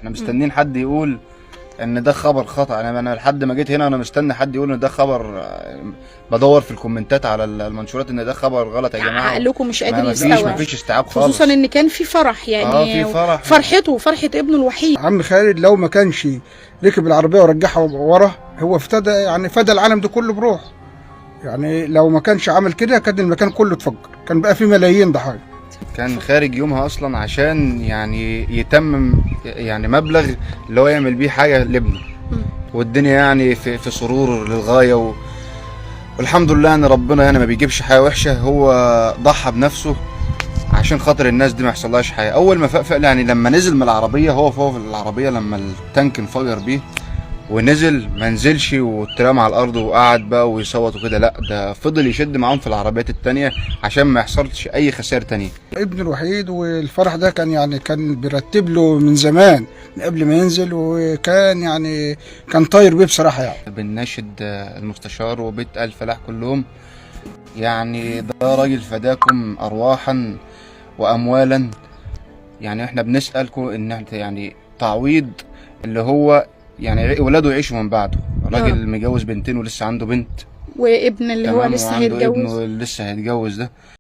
احنا مستنيين حد يقول ان ده خبر خطأ. انا لحد ما جيت هنا انا مستني حد يقول ان ده خبر، بدور في الكومنتات على المنشورات ان ده خبر غلط يا جماعة. عقلكم مش قادر ما فيش يستوعب، ما فيش استيعاب خالص، خصوصا ان كان في فرح يعني، في فرح، فرحته فرحه ابنه الوحيد. عم خالد لو ما كانش ركب العربية ورجعها ورا، هو افتدى يعني فدى العالم ده كله بروح. يعني لو ما كانش عمل كده كان المكان كله اتفجر، كان بقى فيه ملايين ضحايا. كان خارج يومها اصلا عشان يعني يتمم يعني مبلغ اللي هو يعمل بيه حاجة لابنه، والدنيا يعني في سرور للغاية والحمد لله ان ربنا يعني ما بيجيبش حاجة وحشة. هو ضحى بنفسه عشان خاطر الناس دي ما يحصلهاش حاجة. اول ما فاق يعني لما نزل من العربية، هو فوق في العربية لما التانك انفجر بيه ونزل، ما نزلش واترمى على الارض وقعد بقى ويصوت وكده، لا ده فضل يشد معاهم في العربيات التانية عشان ما يحصلش اي خسائر تانية. ابنه الوحيد، والفرح ده كان يعني كان بيرتب له من زمان من قبل ما ينزل، وكان يعني كان طاير بيه بصراحة يعني. بنناشد المستشار وبيت الفلاح كلهم، يعني ده راجل فداكم ارواحا واموالا. يعني احنا بنسألكم ان احنا يعني تعويض اللي هو يعني ولاده يعيشوا من بعده. راجل متجوز بنتين ولسه عنده بنت، وابن اللي هو تمام، لسه وعنده هيتجوز، ابنه اللي لسه هيتجوز ده.